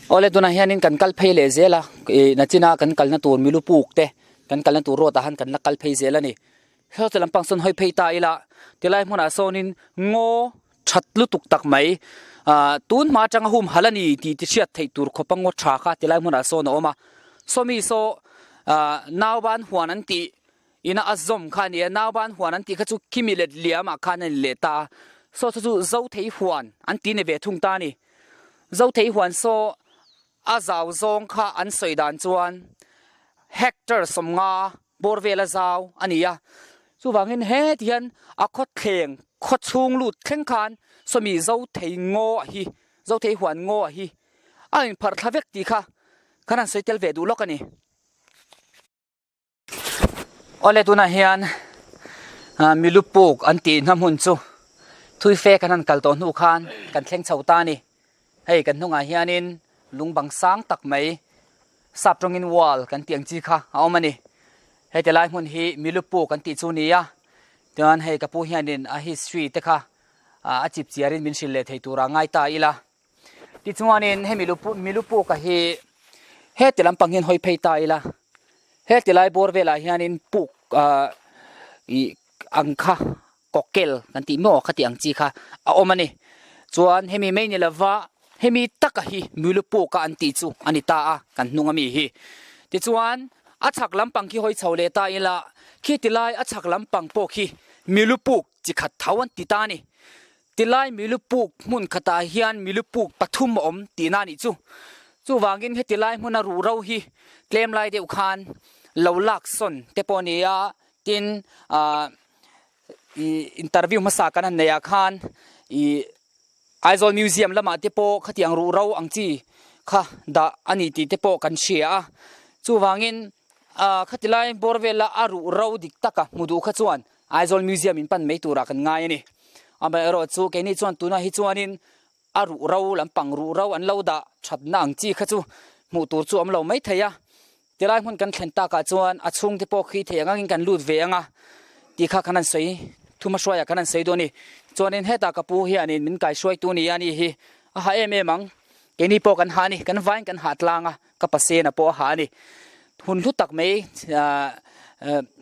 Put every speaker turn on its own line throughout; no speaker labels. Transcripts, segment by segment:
Awle tunah hianin kan kal phei leh zel a, ih nachina kan kalna tur milu puk te kan kalna tur road ah han kan la kal phei zel a ni. Hetiang lampang sawn hawi phei ta ila tilai hmunah sawnin ngaw that lutuk tak mai ah tun hma atanga hum halh a ni tih ti hriat theih tur khawpa ngaw tha kha tilai hmunah sawn a awm a. Sawmi saw ah nauban huan an tih ina a zawm kha a ni a, nauban huan an tih kha chu khimi let liam ah khan a ni leh ta a, saw chu chu Zothei huan an ti ni ve thung ta a ni. Zothei huan saw a zau zawng kha an sawi dan chuan hectare 50 bawr vela zau a ni a, chuvangin heti hian a khawthleng khaw chhung lut thleng khan sawmi Zothei ngaw a hi, Zothei huan ngaw a hi a inpharh thla vek tih kha kan han sawi tel ve duh lawk a ni. Awle tunah hian milu puk an tih na hmun chu thui fe kan han kal tawh hnu khan kan thleng chho ta a ni. Hei kan hnungah hianin lung bang sang tak mai sap tawngin wall kan tih ang chi kha a awm a ni. Hei ti lai hmun hi milu puk an tih chu a ni a, chuan hei ka pu hianin a history te kha a chip chiarin min hrilh leh thei turah a ngai ta ila. Tichuanin hemi milu puka hi heti lampang hian hawi phei ta ila, heti lai bawr velah hianin puk ah ih ang kha kawkel kan tih maw kha tih ang chi kha a awm a ni. Chuan hemi mai ni lova hemi taka hi milu puka an tih chu a ni ta a kan hnung ami hi. Tichuan a chhak lampang khi hawi chho leh ta ila khiti lai a chhak lampang pawh khi milu puk chi khat tho an ti ta a ni. Tilai milu puk hmun khatah hian milu puk pathum a awm tihna a nih chu. Chuvangin heti lai hmuna ruh ro hi tlem lai deuh khan lo lak sawn te pawh a ni a, tin ah ih interview hmasa kan han neih ah khan ih Aizawl Museum lamah te pawh khatiang ruh ro ang chi kha dah a ni tih te pawh kan hria a. Chuvangin ah khati lai bawr vela a ruh ro dik taka hmu duh kha chuan Aizawl Museum in pan mai turah kan ngai a ni. Amaherawh chu keini chuan tunah hi chuanin a ruh ro lampang ruh ro an lo dah thatna ang chi kha chu hmuh tur chu awm lo mai thei a. Tilai hmun kan thlen takah chuan a chhungte pawh khi thei ang angin kan lut ve ang a tih kha kan han sawi thuma hruaiah kan han sawi dawn a ni. Chuanin hetah ka pu hianin min kaihruaitu ni a ni hi a ha em em ang. Keini pawh kan ha a ni, kan vain kan hah tlang a, ka pasena pawh a ha a ni. Hun hlu tak mai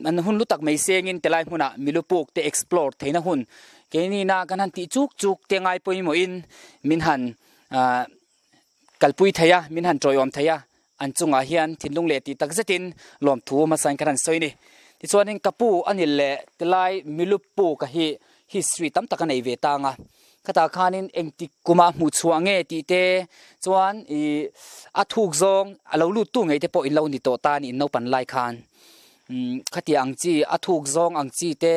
an hun hlu tak mai sengin tilai hmunah milu puk te explore theihna hun keini na kan han tih chuk chuk te ngai pawimawhin min han kalpui thei a, min han tawiawm thei a, an chungah hian thinlung leh tih tak zetin lawmthu hmasain kan han sawi a ni. Tichuanin ka pu a ni leh tilai milu puk a hi history tam tak a nei ve tang a. Khatah khanin engtik kumah hmuh chhuah nge tih te chuan ih a thuk zawng a lo lut tu ngei te pawh in lo ni tawh ta a ni in naupan lai khan. Umm khatiang ang chi a thuk zawng ang chi te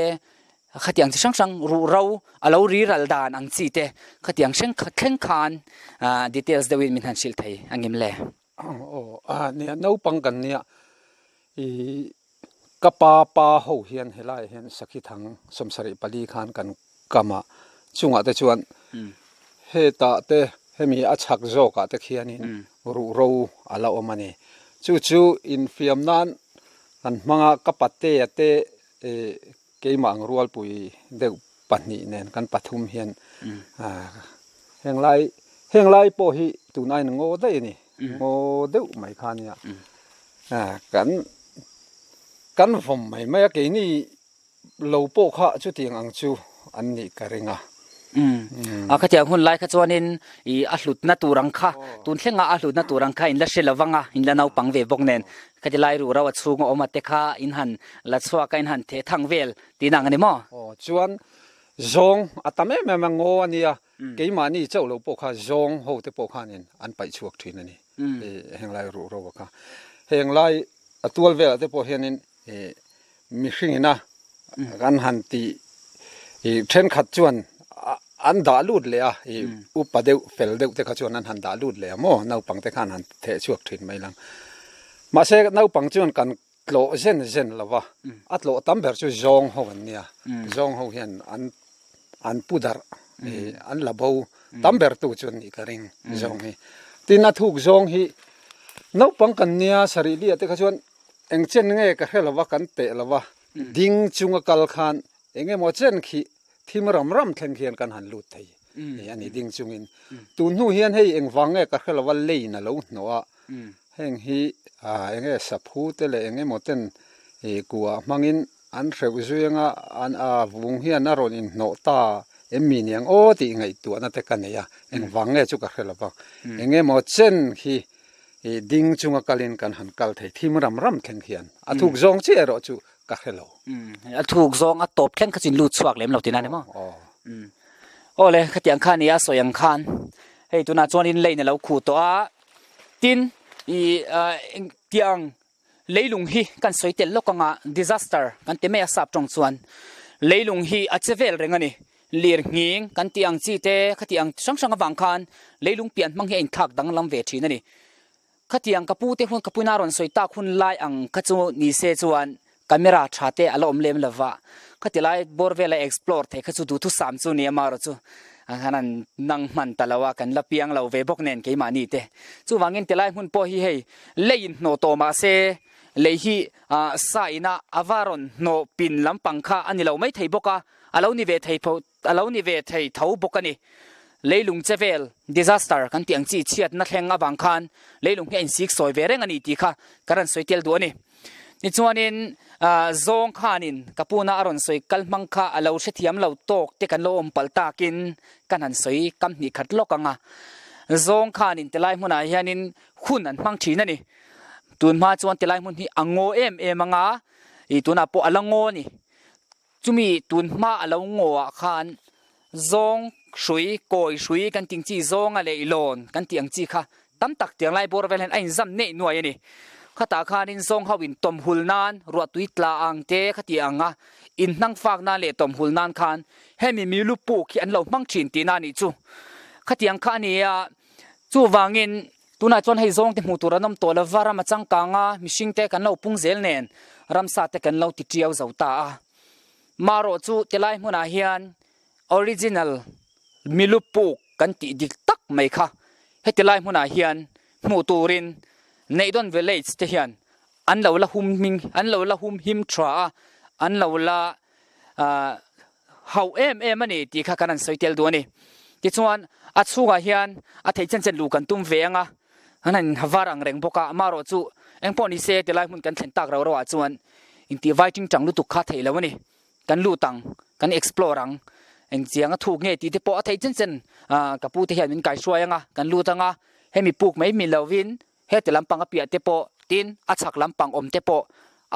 khatiang chi hrang hrang ruh ro a lo ri ral dan ang chi te khatiang hreng thleng khan ah details deuhin min han hrilh thei a ngim le.
Aw a nia naupang kan nia ih Ka pa pa ho hian helaiah hian sakhi thang 74 khan kan kam a, chungah te chuan hetah te hemi a chhak zawkah te khianin ruhro a la awm a ni. Chu chu infiam nan kan hmang a, ka patea te keimah ang rualpui deuh pahnih nen kan pathum hian henglai henglai pawh hi tunaiin ngaw daih a ni, ngaw deuh mai kha a nia. Kan kan vawm mai mai a keini lo pawh kha chutiang ang chu an nih ka ring a.
A khatiang hun lai kha chuanin ih a hlutna tur ang kha tun thlenga a hlutna tur ang kha in la hre lo vang a in la naupang ve bawk nen khati lai ruh ro a chhunga awm a te kha in han la chhuak a in han theh thang vel tih nang a ni maw?
Aw chuan zawng a tam em em a ngaw a nia keimahni chauh lo pawh kha zawng ho te pawh khanin an paih chhuak thin a ni. Heng lai ruh ro kha heng lai a tual velah te pawh hianin ih mihring ina kan han tih ih thenkhat chuan an dah lut leh a ih upa deuh fel deuh te kha chuan an han dah lut leh a maw naupang te khan han theh chhuak thin mai lang mahse naupang chuan kan tlawh zen zen lo va a tlawh tam ber chu zawng ho an nia zawng ho hian an an pu darh ih an la bo tam ber tu chu an nih ka ring zawng hi tin a thuk zawng hi naupang kan nia sarih liah te kha chuan eng chen nge ka hre lo va kan teh lo va ding chunga kal khan eng emaw chen khi thim ram ram thleng khian kan han lut thei. A ni ding chungin. Tun hnu hian hei engvang nge ka hre lo a, lane a lo hnawh a, heng hi eng nge saphu te leh eng emaw ten kua hmangin an hreuh zui anga an a vung hian a rawn inhnawh ta em mi niang aw tih ngaihtuahna te ka nei a, engvang nge chu ka hre lo va. Eng emaw chen khi ding chunga kalin kan han kal thei thim ram ram thleng hian a thuk zawng chiah erawh chu ka hre lo.
A thuk zawng a tawp thleng kha chu in lut chhuak lem lo tihna a ni maw? Aw le, khatiang kha nia sawi ang khan hei tunah chuanin lane a lo khuh tawh a, tin ih tiang leilung hi kan sawi tel lawk anga disaster kan ti mai a sap tawng chuan leilung hi a che vel reng a ni, lir nghing kan tih ang chi te khatiang ang hrang hrang avang khan leilung pian hmang hi a inthlak danglam ve thin a ni. Khatiang ka pu te hun ka puina rawn sawi tak hun lai ang kha chu ni se chuan camera tha te a la awm lem lova, khati lai bawr vela explore thei kha chu duhthusam chu ni amarawh chu an han nang hman ta lo a, kan la piang lo ve bawk nen keimahni te. Chuvangin tilai hmun pawh hi hei lei in hnawh tawh mah se lei hi sa ina a va rawn hnawh pin lampang kha a ni lo mai thei bawk a, a lo ni ve thei A lo ni ve thei tho bawk a ni. Leilung che vel, disaster, kan tih ang chi chhiatna thleng avang khan leilung hi a insik sawi ve reng a ni tih kha ka rawn sawi tel duh a ni. Tichuanin zawng khanin ka puna a rawn sawi kal hmang kha a lo hrethiam lo tawk te kan lo awm palh takin kan han sawi kam hnih khat lawk ang a. Zawng khanin tilai hmunah hianin hun an hmang thin a ni. Tunhma chuan tilai hmun hi a ngaw em em ang a, ih tunah pawh a la ngaw a ni. Chumi tun hma a lo ngaw ah khan zawng hrui, kawi hrui kan tih ang chi zawnga leh ilawn kan tih ang chi kha tam tak tiang lai bawr vel hian a inzam neih nuai a ni. Khatah khanin zawng ho in tawm hul nan ruahtui tla ang te kha tih ang a, in hnang fak nan leh tawm hul nan khan hemi milu puk hi an lo hmang thin tihna a nih chu. Khatiang kha a ni a, chuvangin tunah chuan hei zawng te hmuh tur an awm tawh lova ram a changkang a, mihring te kan lo pung zel nen ramsa te kan lo ti tiau zo ta a. Marawh chu tilai hmunah hian original milu puk kan tih dik tak mai kha heti lai hmunah hian hmuh turin Neihdawn village te hian an lo la hum hming an lo la hum him tha a, an lo la ah hauh em em a ni tih kha kan han sawi tel duh a ni. Tichuan a chhungah hian a theih chen chen luh kan tum ve ang a, an han var ang reng bawk a, amaherawh chu engpawh ni se tilai hmun kan thlen tak rau rauah chuan intih vai ting tang lutuk kha theih lo a ni. Kan lut ang, kan explore ang, engchiang a thuk nge tih te pawh a theih chen chen ah ka pu te hian min kaihruai ang a, kan lut ang a, hemi puk mai mi lovin heti lampang a piah te pawh tin a chhak lampang awm te pawh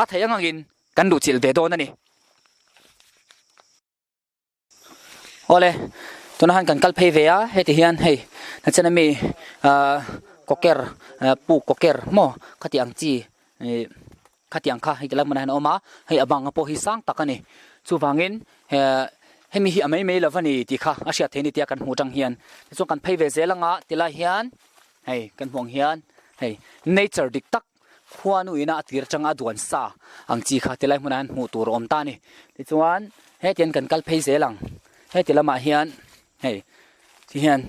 a theih ang angin kan luhchilh ve dawn a ni. Awle, tunah khan kan kal phei ve a, heti hian hei nachan ami ahh kawker puk kawker maw khati ang chi ih khati ang kha hei ti lai hmunah hian a awm a, hei a bang pawh hi sang tak a ni. Chuvangin eh hemi hi a mai mai lo va ni tih kha a hriat theih a ni tia kan hmuh atang hian. Tichuan kan phei ve zel anga tilai hian hei kan hmuh ang hian hei nature dik tak Khuanu ina a tir atanga a duan sa ang chi kha tilai hmunah hian hmuh tur a awm ta a ni. Tichuan hetiang kan kal phei zel ang. Heti lamah hian hei ti hian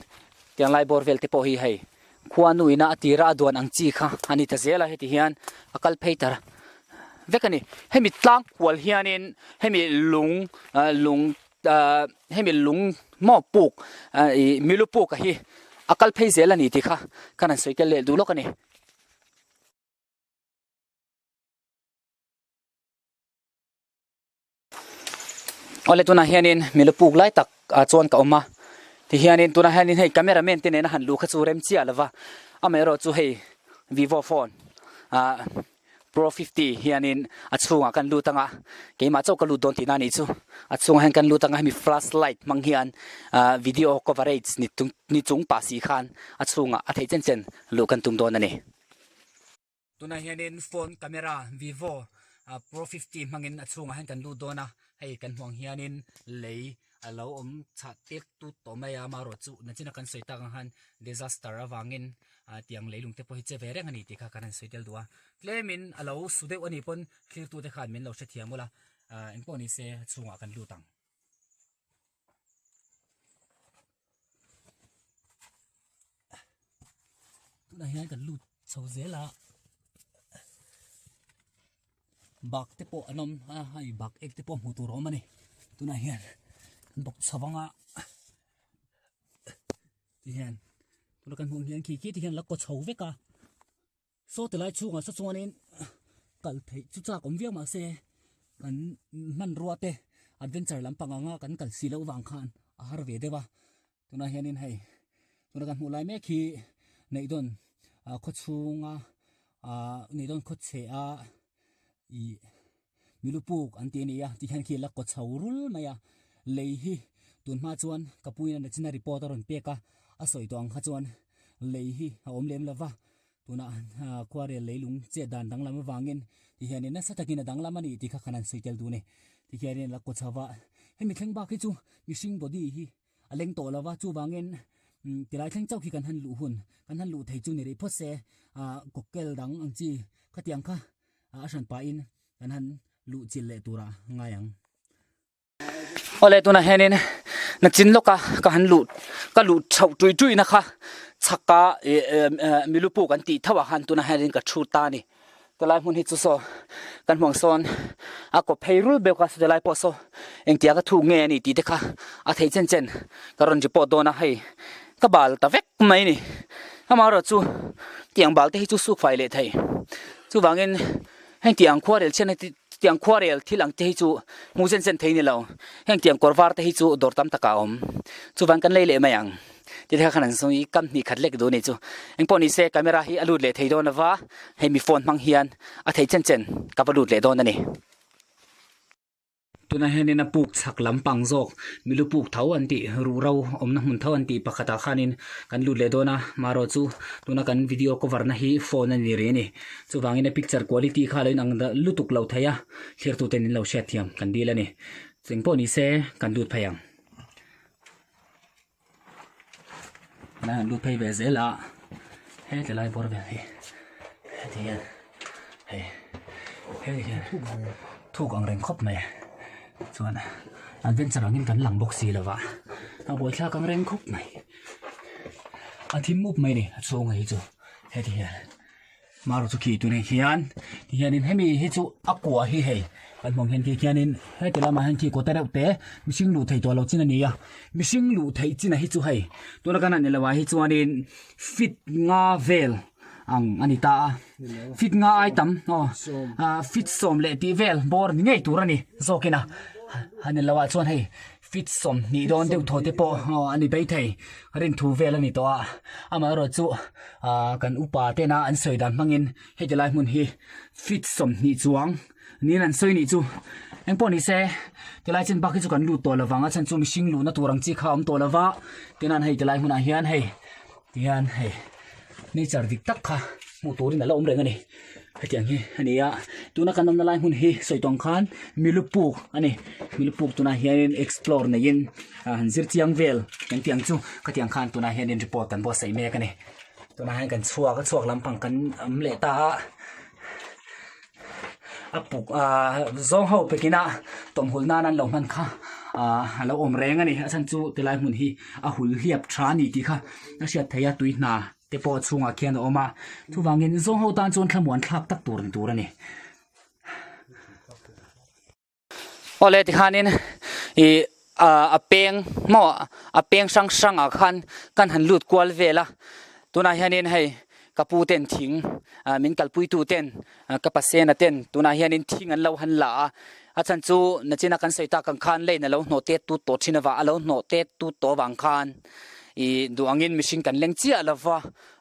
tiang lai bawr vel te pawh hi hei khuanu ina a tira a duan ang chi kha a ni ta zel a heti hian a kal phei ta vek a ni. Hemi tlang kual hianin hemi lung lung hemi lung maw puk ih milu puk a hi a kal phei zel a ni tih kha kan han sawi tel leh duh lawk a ni. Awle tunah hianin milu puk lai tak ah chuan ka awm a tihianin tunah hianin hei camera man te nena han luh kha chu rem chiah lova amaherawh chu hei vivo phone ah pro 50 hianin a chhungah kan lut anga keimah chauh ka lut dawn tihna anih chu a chhungah hian kan lut anga hemi flash light hmang hian ah video coverage ni chung ni chung pah si khan a chhungah a theih chen chen luh kan tum dawn a ni. Tunah hianin phone camera vivo pro 50 hmangin a chhungah hian kan lut dawn a, hei kan hmuh ang hianin lei a lo awm chhah tek tut tawh mai a, amaherawh chu nachina kan sawi tak ang khan disaster avangin tiang leilung te pawh hi che ve reng a ni tih kha kan han sawi tel duh a, tlemin a lo su deuh a nih pawn thlirtute khan min lo hrethiam ula, engpawh ni se a chhungah kan lut ang. Tunah hian kan lut chho zel a bak te pawh an awm a hei bak ek te pawh hmuh tur a awm a ni tunah hian kan bawk chho vang a. Ti hian tuna kan hmuh hian khi khi ti hian la kaw chho vek a saw ti lai chhungah saw chuanin kal theih chu chak awm viau mahse kan hmanrua te adventure lampang anga kan kal si loh vang khan a har ve deuh a tunah hianin hei tuna kan hmuh lai mek hi neihdawn ah khaw chhunga ah neihdawn khaw chhe a ih milu puk an ti a ni a tikhian khi la kaw chho rul mai a lei hi tun hma chuan ka puiin a nachina report a rawn pek a a sawi tawh ang kha chuan lei hi a awm lem lo va tunah ah khuarel leilung chet dan danglam avangin tihianin nasa takin a danglam a ni tih kha kan han sawi tel duh a ni tikhianin la kaw chho va hemi thleng bak hi chu mihring body hi a leng tawh lo va chuvangin tilai thleng chauh khi kan han luh hun kan han luh thei chu ni rih phawt se ah kawkkel dang ang chi khatiang kha a hran pahin kan han luh chilh leh turah ngai ang. Awle tunah hianin nachin lawka ka han luh ka luh chhoh tui tui na kha chhaka milu puk an tih tho ah khan tunah hianin ka thu ta a ni. Tilai hmun hi chu saw kan hmuang sawn a kaw phei rul bawk a tilai pawh saw engtiang a thuk nge a ni tih te kha a theih chen chen ka rawn report dawn a hei ka bal ta vek mai a ni amaherawh chu tiang bal te hi chu suk fai leh thei chuvangin heng tiang khuarel chhiat na tiang khuarel thil ang te hi chu hmuh zen zen thei ni lo heng tiang kawr var te hi chu dawr tam takah a awm chuvang kan lei leh mai ang ti te kha khan an sawi kam hnih khat lek duh a ni chu engpawh ni se camera hi a lut leh thei dawn lova hei mi phone hmang hian a thei chen chen ka va lut leh dawn a ni. Tunah hianin a puk chhak lampang zawk milu puk tho an tih ruhro awmna hmun tho an tih pakhatah khanin kan lut leh dawn a marawh chu tuna kan video cover na hi phone a ni rih a ni chuvangin a picture quality kha a lo inang lutuk lo thei a thlir tuten in lo hriatthiam kan dil a ni chengpawh ni se kan lut phei ang. Helai an lut phei ve zel a heti lai bawr vel hi heti hian hei hei hian thuk ang reng khawp mai chuan adventure angin kan lang bawk si lova a buaithlak ang reng khawp mai a thim mup mai a ni a chhunga hi chu heti hian. Maru chu khi tunah hian tihianin hemi hi chu a kua hi hei kan hmuh ang hian khi khianin heti lamah hian khi kawta reuh te mihring luh theih tawh lo chin a ni a mihring luh theih chin a hi chu hei tuna kan han ilo ah hi chuanin feet nga vel ang a ni ta a feet nga ai tam aw ah feet sawm leh tih vel bawr ni ngei tur a ni zawkin a han ilo ah chuan hei. Fit 20 dawn deuh thaw te pawh a ni bai thei rin thu vel a ni tawh a amaherawh chu ah kan upa tena an sawi dan hmangin heti lai hmun hi fit 20 chuang niin an sawi nih chu engpawh ni se tilai chin bak hi chu kan lut tawh lovang a chhan chu mihring luhna tur ang chi kha a awm tawh lova tin an hei tilai hmunah hian hei tihian hei nature dik tak kha hmuh turin a la awm reng a ni hetiang hi a ni a tuna kan awmna lai hmun hi sawi tawng khan milupuk a ni milupuk tunah hianin explore neiin ah han zir chiang vel kan tih ang chu khatiang khan tunah hianin report kan buatsaih mek a ni tunah hian kan chhuak a chhuak lampang kan awm leh ta a a puk ah zawng ho pekin a tawmhul nan an lo hman kha ah a lo awm reng a ni a chhan chu tilai hmun hi a hul hliap tha a ni tih kha a hriat theih a tui hna te pawh chhungah khian a awm a chuvangin zawng ho tan chuan thlamuan thlak tak tur ni tur a ni. Awle tikhanin ih a peng maw a peng hrang hrangah khan kan han lut kual vel a tunah hianin hei ka pu ten thing min kalpui tu ten ka pasena ten tunah hianin thing an lo han la a a chhan chu nachina kan sawi tak ang khan lane a lo hnawh tet tut tawh thin avang a lo hnawh tet tut tawh avang khan ih duh angin mihring kan leng chiah lova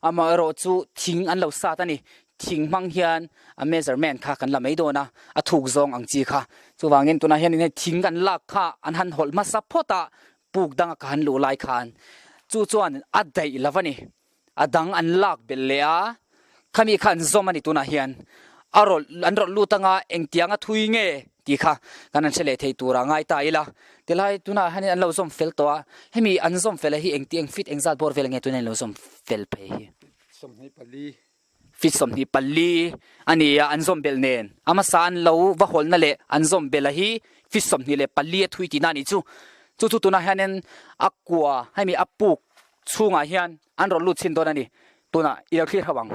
amaherawh chu thing an lo sat a ni. Thing hmang hian a measurement kha kan la mai dawn a, a thuk zawng ang chi kha. Chuvangin tunah hianin hei thing an lak kha an han hawlh hmasa phawt a, puk danga ka han luh lai khan chu chuan a daih lo a ni. A dang an lak belh leh a, khami kha an zawm a ni tunah hian. A rawlh an rawlh lut anga engtianga thui nge tih kha kan han hre leh thei turah ngai ta ila. Tilai tunah hianin an lo zawm fel tawh a, hemi an zawm fel hi engti eng fit engzat bawr vel nge tunah an lo zawm fel phei hi.
24.
Fit 24 a ni a, an zawm belh nen a hmasa an lo va hawlna leh an zawm belh a hi fit 24 a thui tihna a nih chu. Chu chu tunah hianin a kua hemi a puk chhungah hian an rawn lut chhin dawn a ni. Tunah i lo thlir hauh ang.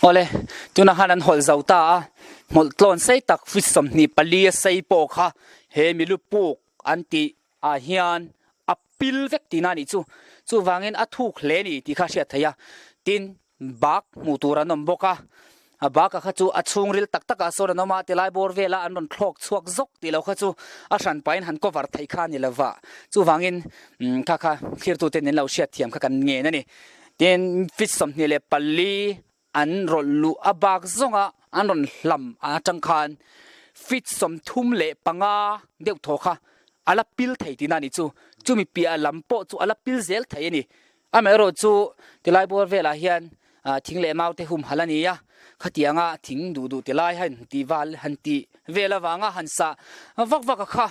Awle, tunah khan an hawlh zo ta a, hmawlh tlawn sei tak feet 24 a sei pawh kha he milu puk an tih ah hian a pil vek tihna a nih chu. Chuvangin a thuk hle a ni tih kha a hriat theih a. Tin, bak hmuh tur an awm bawk a, a bak ah kha chu a chhungril tak tak ah sawn an awm a, tilai bawr vel a an rawn thlawk chhuak zawk tih lo kha chu a hran pahin han cover theih kha a ni lo va. Chuvangin kha kha thlirtute nen lo hriat thiam kha kan ngen a ni. Tin, feet 24 an rawlh luh a bak zawnga an rawn hlam atang khan feet 35 deuh thaw kha a la pil thei tihna a nih chu. Chumi piah lam pawh chu a la pil zel thei a ni. Amaherawh chu tilai bawr velah hian thing leh mau te humhalh a ni a, khatianga thing duh duh tilai han tih val han tih vel avanga han sah vak vak a kha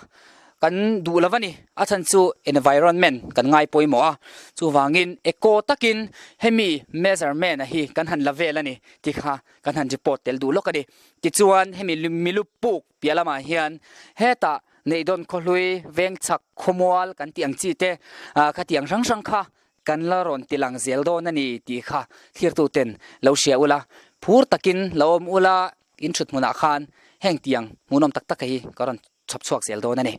kan duh lo a ni. A chhan chu environment kan ngai pawimawh a, chuvangin eco takin hemi measurement a hi kan han la vel a ni tih kha kan han report tel duh lawk a ni. Tichuan hemi milu puk piah lamah hian hetah Neihdawn khawhlui, vengchhak khawmual kan tih ang chi te khatiang hrang hrang kha kan la rawn ti lang zel dawn a ni tih kha thlirtuten lo hria ula, phur takin lo awm ula in thut hmunah khan heng tiang hmuhnawm tak tak hi ka rawn chhawp chhuak zel dawn a ni.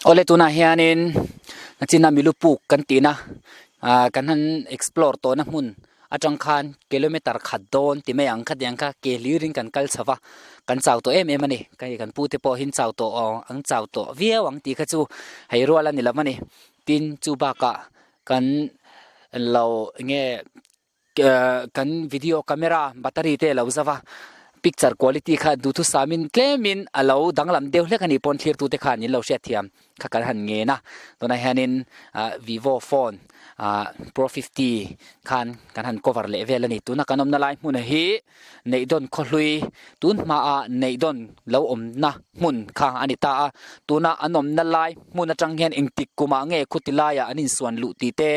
Awle tunah hianin China milu puk kan tihna kan han explore tawhna hmun atang khan kilometer khat dawn ti mai ang khatiang kha ke hlirin kan kal chho va, kan chau tawh em em a ni. Hei kan pute pawh hi an chau tawh aw an chau tawh viau ang tih kha chu hei rual a ni lo a ni. Tin chu bakah kan lo enge kan video camera battery te a lo zau va, picture quality kha duhthusamin tlemin a lo danglam deuh hlek a nih pawn thlirtute khan in lo hriatthiam. Kha kan han ngen a, tunah hianin ah vivo phone ah pro fifty khan kan han cover leh vel a ni. Tuna kan awmna lai hmun hi Neihdawn khawhlui tun hmaah Neihdawn lo awmna hmun kha a ni ta a, tuna an awmna lai hmun atang hian engtik kumah nge khuti laiah an insuan luh tih te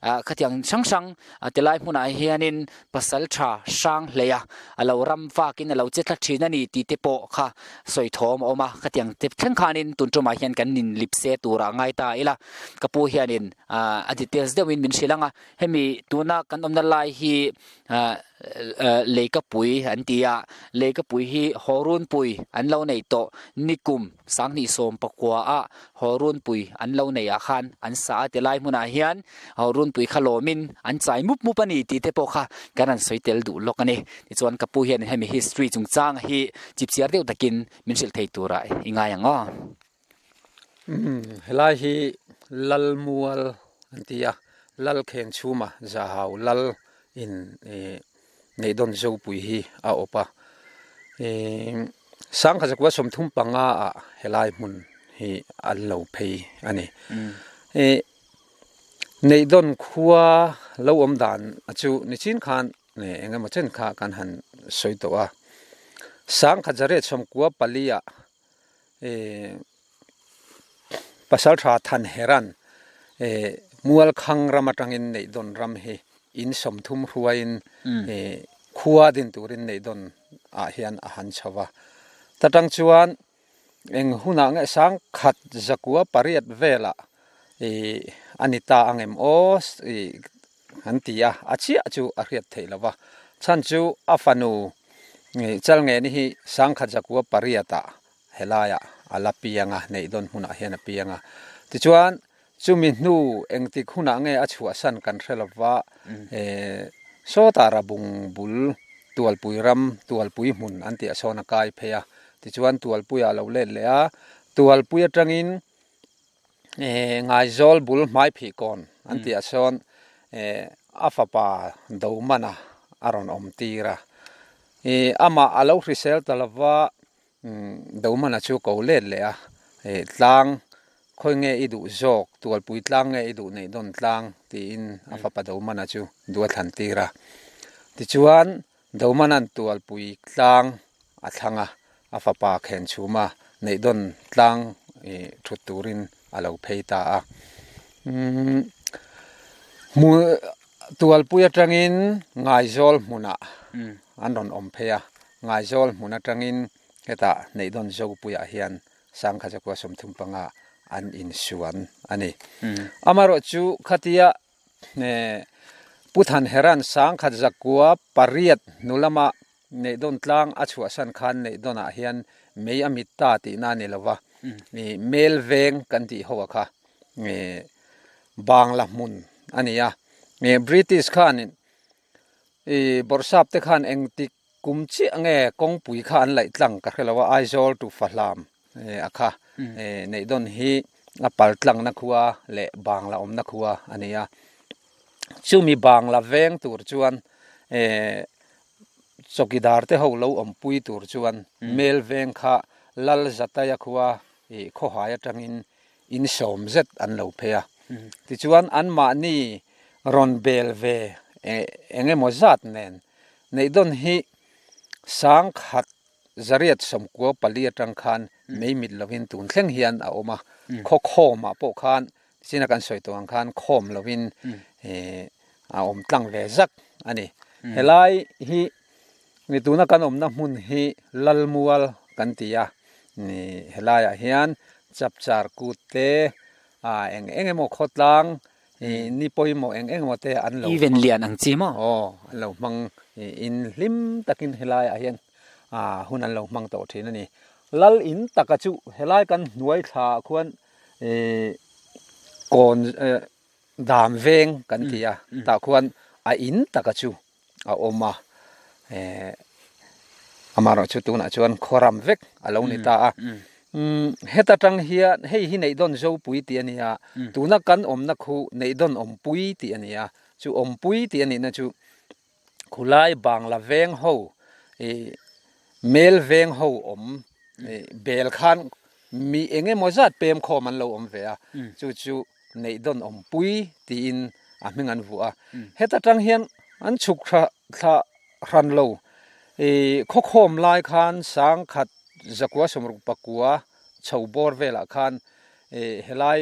ah khatiang hrang hrang tilai hmunah hianin pasal tha hrang hlei a, a lo ram vakin a lo che thla thin a ni tih te pawh kha sawi thawm a awm a, khatiang te thleng khanin tun tumah hian kan inlip se turah ngai ta ila, ka pu hianin ah a details deuhin min hrilh ang a, hemi tuna kan awmna lai hi ah leikapui an ti a, leikapui hi Hawrunpui an lo nei tawh nikum sanghnih sawm pakua ah Hawrunpui an lo nei ah khan an sa a ti lai hmunah hian Hawrunpui kha lawmin an chai mup mup a ni tih te pawh kha kan han sawi tel duh lawk a ni. Tichuan ka pu hian hemi history chungchang hi chipchiar deuh takin min hrilh thei turah i ngai ang aw.
Umm helai hi Lalmual an ti a, Lalkheng chhuma Zahau Lal in ih Neihdawn Zopui hi a awp a, ih Sangkhatzakua 35 ah helai hmun hi an lo phei a ni. Ih Neihdawn khua lo awm dan chu nichin khan eng emaw chen kha kan han sawi tawh a, 1994 ah ih Pasaltha Thanheran ih Mualkhang ram atangin Neihdawn ram hi in 30 hruaiin ih khua din turin Neihdawn ah hian a han chho va. Ta tang chuan eng hunah nge 1908 velah ih a ni ta ang em aw ih an ti a, a chiah chu a hriat theih lo va. Chhan chu a fanu ih Chalngeni hi 1908 ah helaiah a la piang a, Neihdawn hmunah hian a piang a. Tichuan chumi hnu engtik hunah nge a chhuahsan kan hre lo va, eh sawtah Rabung bul Tualpui ram, Tualpui hmun an tih ah sawn a kai phei a. Tichuan Tualpuiah a lo let leh a, Tualpui atangin eh Ngaizawl bul Hmaiphihkawn an tih ah sawn eh a fapa Domana a rawn awm tir a. Ih amah a lo hrisel ta lo va. Domana chu ko let leh a, tlang khawi nge i duh zawk, Tualpui tlang nge i duh neih dawn tlang tiin a fapa Domana chu duh a thlan tir a. Tichuan Domana'n Tualpui tlang a thlang a, a fapa khen chhuma neih dawn tlang thut turin a lo phei ta a. Tualpui atangin Ngaizawl hmunah an rawn awm phei a, Ngaizawl hmun atangin hetah Neihdawn Zopuiah hian 1935 an insuan a ni. Amaherawhchu khatia. Pu Thanheran 1908 hnu lama Neihdawn tlang a chhuahsan khan Neihdawnah hian mei a mit ta tihna a ni lo va, Mel veng kan tih ho a kha Bangla hmun a ni a. British khanin Bawrhsap te khan engtik kum chiah nge kawngpui kha an laih tlang ka hre lo a, Aizawl to Fahlam a kha Neihdawn hi a pal tlangna khua leh Bangla awmna khua a ni a. Chumi Bangla veng tur chuan chawkidar te ho lo awmpui tur chuan Mel veng kha Lal Zataya khua khawhai atangin in sawm zet an lo phei a. Tichuan anmahni rawn bel ve eng emaw zat nen Neihdawn hi 1994 atang khan mei mit lovin tun thleng hian a awm a. Khawkhawmah pawh khan China kan sawi tawh ang khan khawm lovin a awm tlang ve zak a ni. Helai hi tuna kan awmna hmun hi Lalmual kan ti a, helaiah hian Chapchar kut te eng eng emaw khawtlang ni pawimawh eng eng emaw te an lo
Even lian ang chi maw?
Aw, an lo hmang in hlim takin helaiah hian hun an lo hmang tawh thin a ni. Lal in taka chu helai kan hnuai thlaah khuan kawn dam veng kan ti a tah khuan a in taka chu a awm a amaherawh chu tunah chuan khawram vek a lo ni ta a heta tang hian hei hi Neihdawn Zopui tih a ni a tuna kan awmna khu Neihdawn Awmpui tih a ni a chu Awmpui tih a nihna chu Khulai Bangla veng ho ih Mel veng ho awm ih bel khan mi eng emaw zat pem khawm an lo awm ve a, chu chu Neihdawn Awmpui tiin a hming an vuah a. Heta tang hian an chhuk thla thla hran lo ih khawkhawm lai khan 1969 chho bawr velah khan ih helai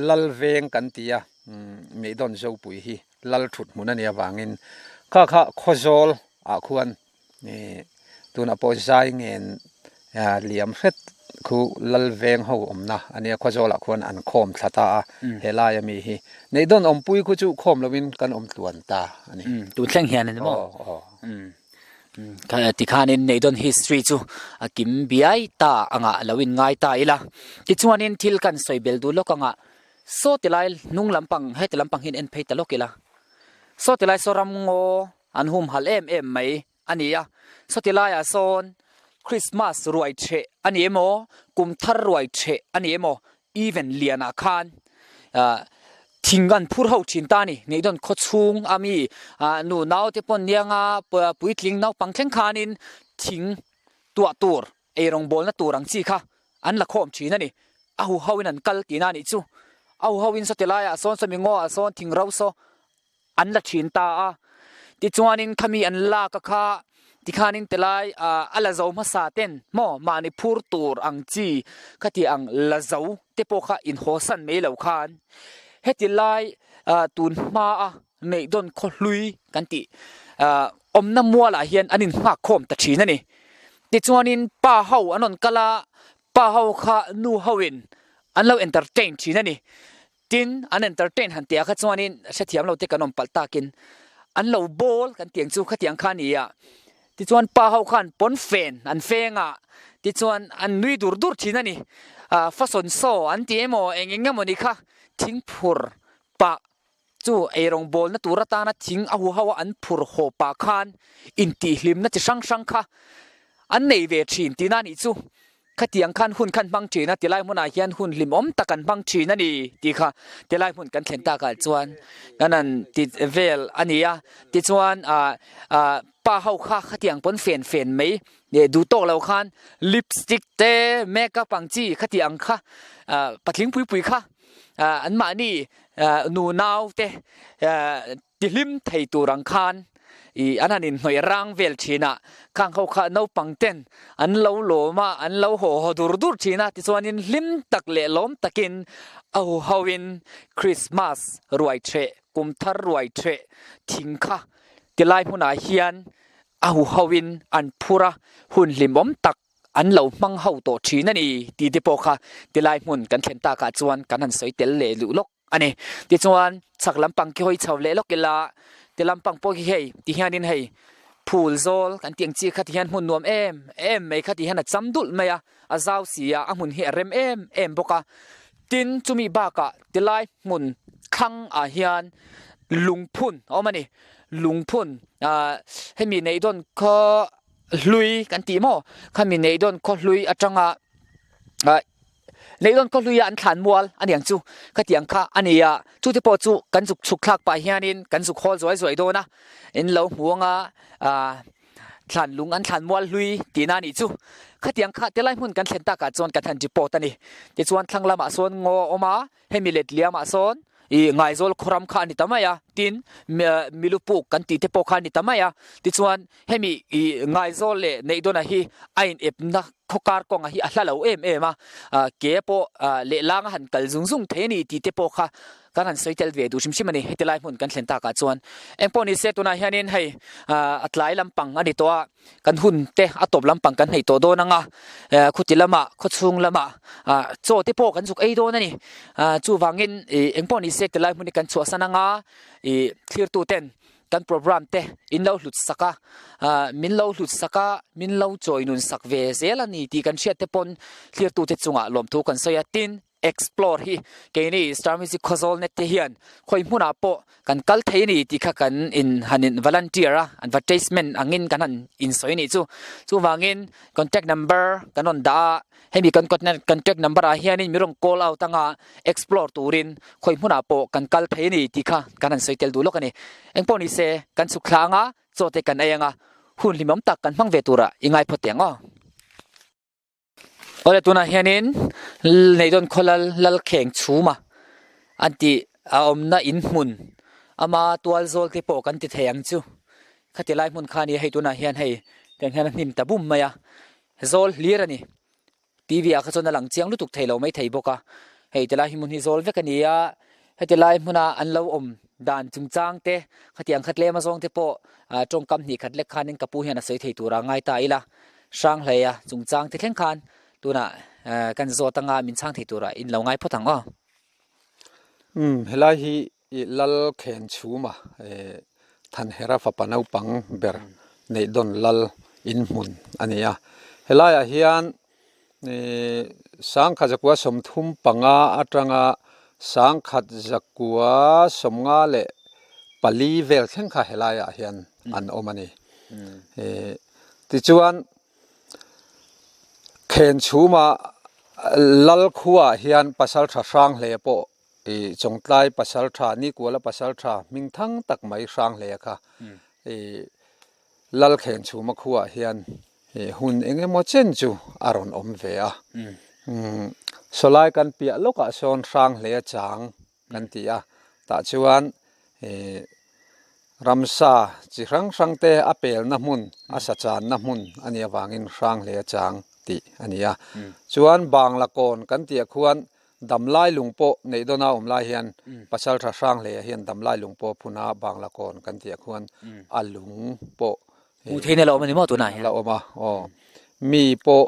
Lal veng kan ti a, Neihdawn Zopui hi Lal thut hmun a nih avangin kha kha Khawzawl ah khuan tunah pawh zai ngen liam hret khu Lal veng ho awmna a nia, Khawzawl ah khuan an khawm thla ta a, helai ami hi Neihdawn awmpui khu chu khawm lovin kan awm tluan ta a ni.
Tun thleng hian a ni maw?
Aw aw.
Tikhanin Neihdawn history chu a kim biai ta angah lo in ngai ta ila. Tichuanin thil kan sawi bel duh lawk angah saw tilai hnung lampang heti lampang hian en phei ta lawk ila. Saw tilai saw ram ngaw an humhalh em em mai a ni a. Saw tilaiah sawn Christmas ruai theh a ni emaw, kum thar ruai theh a ni emaw Even lianah khan thing an phur ho thin ta a ni. Neihdawn khaw chhung a mi nu naute pawn nianga puitling naupang thleng khanin thing tuah tur eirawng bawlna tur ang chi kha an la khawm thin a ni. A huho in an kal tihna a nih chu. A huho in sawti laiah sawn sawmi ngaw ah sawn thing ro saw an la thin ta a. Tichuanin khami an lak a kha tikhanin tilai a la zo hmasa ten maw mahni phur tur ang chi khati ang la zo te pawh kha inhawsan mai lo khan heti lai tun hma a Neihdawn khaw hlui kan tih awmna mualah hian an inhngak khawm ta thin a ni. Tichuanin pa ho an rawn kal a, pa ho kha nu hoin an lo entertain thin a ni. Tin, an entertain han tih ah kha chuanin hrethiam lo te kan awm palh takin an lo bawl kan tih ang chu khatiang kha a ni a. Tichuan pa ho khan pawn fen an feng a, tichuan an nui dur dur thin a ni. Fasawn saw an ti emaw eng eng emaw ni kha thing phur pah chu eirawng bawlna tur atana thing a huho a an phur haw pah khan intihhlimna chi hrang hrang kha an nei ve thin tihna a nih chu. Khatiang khan hun khan hmang thin a, tilai hmunah hian hun hlimawm tak an hmang thin a ni tih kha tilai hmun kan thlen takah chuan kan han ti vel a ni a. Tichuan ah ah pa ho kha khatiang pawn fen fen mai leh duh tawk lo khan lipstick te makeup ang chi khatiang kha ah patling pui pui kha ah anmahni ah nu nau te ah Tihlim thei tur ang khan ih an han inhnawih rang vel thin a, khang ho kha naupang ten an lo lawm a, an lo haw haw dur dur thin a, tichuanin hlim tak leh lawm takin a huhoin Krismas ruai theh, kum thar ruai theh thing kha tilai hmunah hian a huhoin an phur a, hun hlimawm tak an lo hmang ho tawh thin a ni tih te pawh kha tilai hmun kan thlen takah chuan kan han sawi tel leh luh lawk. A ni. Tichuan, chhak lampang khi hawi chho leh lawk ila, Ti lampang pawh hi hei ti hianin hei phul zawl kan tih ang chi kha ti hian hmun nuam em em mai kha ti hian a cham dulh mai a, a zau si a, a hmun hi a rem em em bawk a. Tin, chumi bakah tilai hmun thlang ah hian lungphun a awm a ni. Lungphun ah hemi neih dawn khaw hlui kan tih maw khami neih dawn khaw hlui atanga ah Leilawn khaw hluia an thlan mual a niang chu khatiang kha a ni a, chute pawh chu kan zuk chhuk thlak pah hianin kan zuk hawl zuai zuai dawn a, in lo hmu anga ah thlan lung an thlan mual hlui tihna a nih chu. Khatiang kha tilai hmun kan thlen takah chuan kan han report a ni. Tichuan thlang lamah sawn ngaw a awm a, hemi letliamah sawn ih Ngaizawl khawram kha a ni ta mai a, tin Milupuk kan tih te pawh kha a ni ta mai a, tichuan hemi ih Ngaizawl leh Neihdawna hi a inepna khawkar kawnga hi a hla lo em em a, ke pawh lehlang a han kal zung zung thei a ni tih te pawh kha kan han sawi tel ve duh hrim hrim a ni heti lai hmun kan thlen takah chuan. Engpawh ni se tunah hianin hei a tlai lampang a ni tawh a, kan hun te a tawp lampang kan hneih tawh dawn ang a, khuti lamah khawchhung lamah chaw te pawh kan zuk ei dawn a ni. Chuvangin engpawh ni se tilai hmun hi kan chhuahsan ang a, ih thlirtu ten Kan program te in lo hlut sak a, min lo hlut sak a, min lo chawi nun sak ve zel a ni tih kan hriat te pawn thlirtute chungah lawmthu kan sawi a. Tin, Explore hi keini Star Music Khawzawl net te hian khawi hmunah pawh kan kal thei a ni tih kha kan in han in volunteer a, advertisement angin kan han insawi a nih chu. Chuvangin contact number kan rawn dah a, Hemi kan contact number ah hianin mi rawn call out anga explore turin khawi hmunah pawh kan kal thei a ni tih kha kan han sawi tel duh lawk a ni. Engpawh ni se kan chhuk thla anga chaw te kan ei anga hun hlimawm tak kan hmang ve turah i ngai phawt teh ang aw. Awle tunah hianin Neihdawn khaw lal Lalkheng chhuma an tih a awmna in hmun ama tual zawl te pawh kan ti thei ang chu. Khati lai hmun kha a ni a, hei tunah hian hei tiang hian a hnim ta bum mai a. Zawl hlir a ni. TV ah kha chuan a lang chiang lutuk thei lo mai thei bawk a. Hei tilai hi hmun hi zawl vek a ni a, heti lai hmuna an lo awm dan chungchang te, khatiang kha tlem azawng te pawh tawngkam hnih khat lek khanin ka pu hian a sawi thei tur a ngai ta ila. Hranghleia chungchang te thleng khan tunah kan zawt anga min chhang thei turah in lo ngai phawt ang aw.
Umm helai hi I lal khen chhuma Thanhera fapa naupang ber Neihdawn lal in hmun a ni a. Helaiah hian sangkhat zakua 35 atanga sangkhat zakua 54 vel thleng kha helaiah hian an awm a ni. Tichuan khen chhuma lal khuaah hian pasaltha hrang hle pawh I Chawngtlai pasaltha, Nikuala pasaltha hming thang tak mai Hranghleia kha i Lalkhen chhuma khuaah hian i hun eng emaw chen chu a rawn awm ve a. Sawlai kan piah lawkah sawn Hranghleia chang kan ti a, tah chuan i ramsa chi hrang hrang te a pelna hmun, a sa channa hmun a nih avangin Hranghleia chang tih a ni a. Chuan Bangla kawn kan tihah khuan Damlai lung pawh neih dawn a awm lai hian Pasaltha Hranghleia hian damlai lung pawh phun a Bangla kawn kan tih ah khuan a lung pawh
Hmuh theihna la awm a ni maw tunah hian?
La awm a, aw. Mi pawh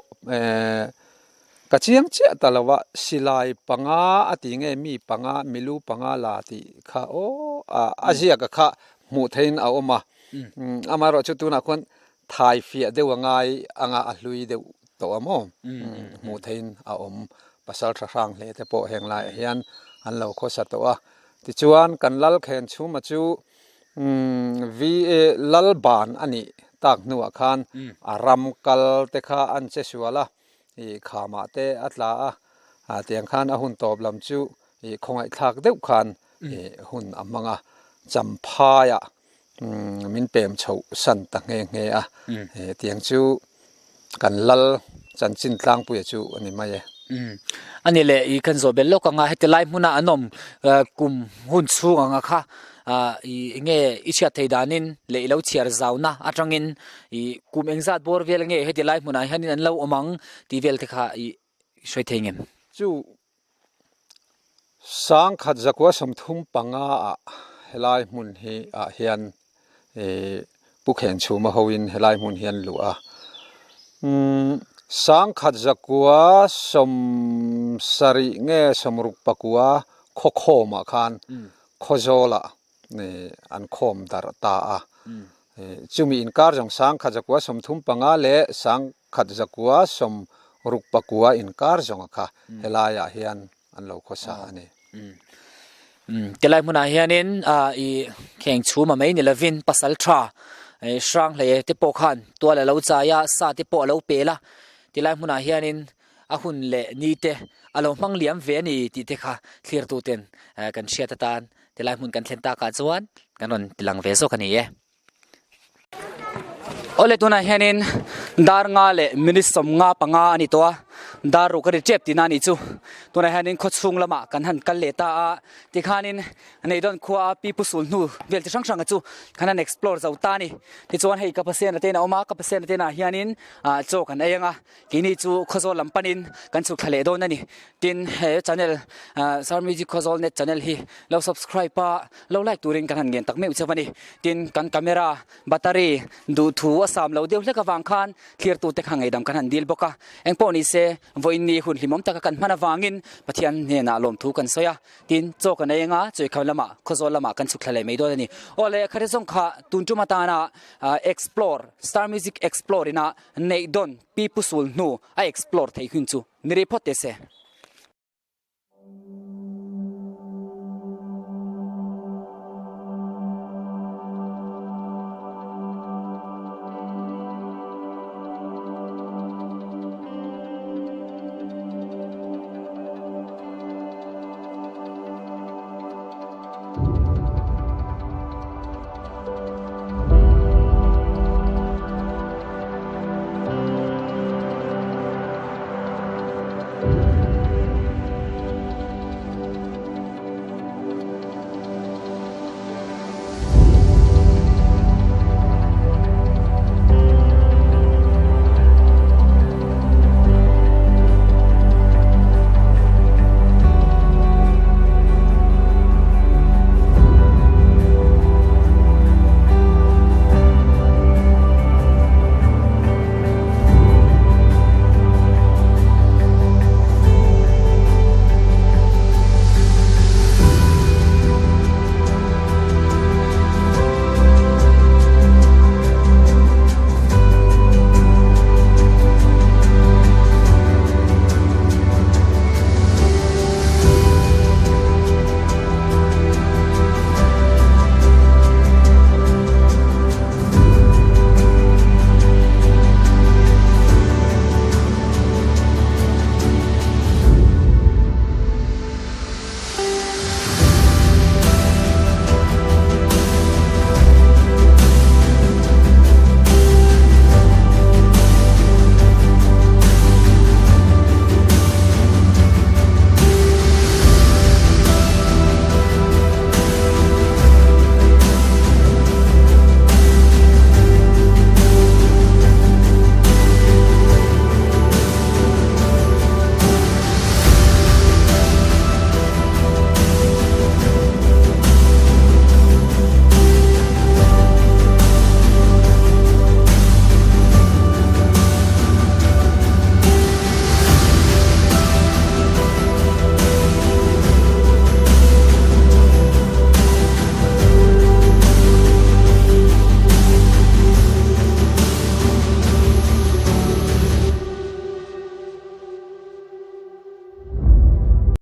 ka chiang chiah ta lo a, silai panga a ti nge mi panga, milu panga la tih kha aw a ziak a kha hmuh theihin a awm a. Amaherawhchu chu tunah khuan Thai fiah deuh a ngai anga a hlui deuh tawh a maw? Hmuh theihin a awm. Pasal tha hrang hle te pawh heng laiah hian an lo khawsa tawh a. Tichuan kan Lalkhen chhuma chu VA Lalban a nih tak hnuah khan a ram kal te kha an che sual a, ih khamah te a tla a, tiang khan a hun tawp lam chu ih khawngaihthlak deuh khan ih hun a hmang a. Champhaiah min pem chhoh san ta nghe nghe a, tiang chu kan lal chanchin tlangpuia chu a ni mai e.
A ni leh i kan zawh belh lawk anga heti lai hmuna an awm kum hun chhung anga kha i enge i hriat thei danin leh i lo chhiar zauna atangin i kum engzat bawr vel nge heti lai hmunah hianin an lo awm ang tih vel te kha i hruai thei ngem?
Chu Sangkhat zakua 35 ah helai hmun hi ah hian ih Pu Khenchhuma hoin helai hmun hi an luh a. Umm sangkhat zakua 70 nge 64 khawkhawmah khan Khawzawlah. an khawm darh ta a. Chumi inkar zawng 1135 leh 1969 inkar zawnga kha helaiah hian an lo khawsa a ni.
Tilai hmunah hianin i kheng chhuma mai ni lovin pasal tha hrang hle te pawh khan tual a lo chai a, sa te pawh a lo pel a. Tilai hmunah hianin a hun leh ni te a lo hmang liam ve a ni tih te kha thlirtu ten kan hriat atan tilai hmun kan thlen takah chuan kan rawn tilang ve zawk a ni e. Awle tunah hianin dar nga leh minute 55 a ni tawh a, dar ruk a ri tep tihna a nih chu. Tunah hianin khawchhung lamah kan han kal leh ta a, tikhanin Neidawn khua a pi pu sul hnu vel chi hrang hrang chu kan han explore zo ta a ni. Tichuan hei ka pasena te in a awm a, ka pasena te inah hianin ah chaw kan ei ang a, keini chu khawzawl lam panin kan chhuk thla leh dawn a ni. Tin he channel ah Sir Music Khawzawl Net channel hi lo subscribe a, lo like turin kan han ngen tak meuh chauh a ni. Tin kan camera battery duh thu a sam lo deuh hlek avang khan thlir tute kha ngeihdam kan han dil bawk a. Engpawh ni se vawiin ni hun hlimawm taka kan hman avangin Pathian hnenah lawmthu kan sawi a. Tin chaw kan ei anga Chuikham lamah Khawzawl lamah kan chhuk thla leh mai dawn a ni. Aw le kha te zawng kha tun tum atana explore Star Music Explore ina neih dawn Pi Pu Sul hnu a explore theih hun chu ni rih phawt teh se.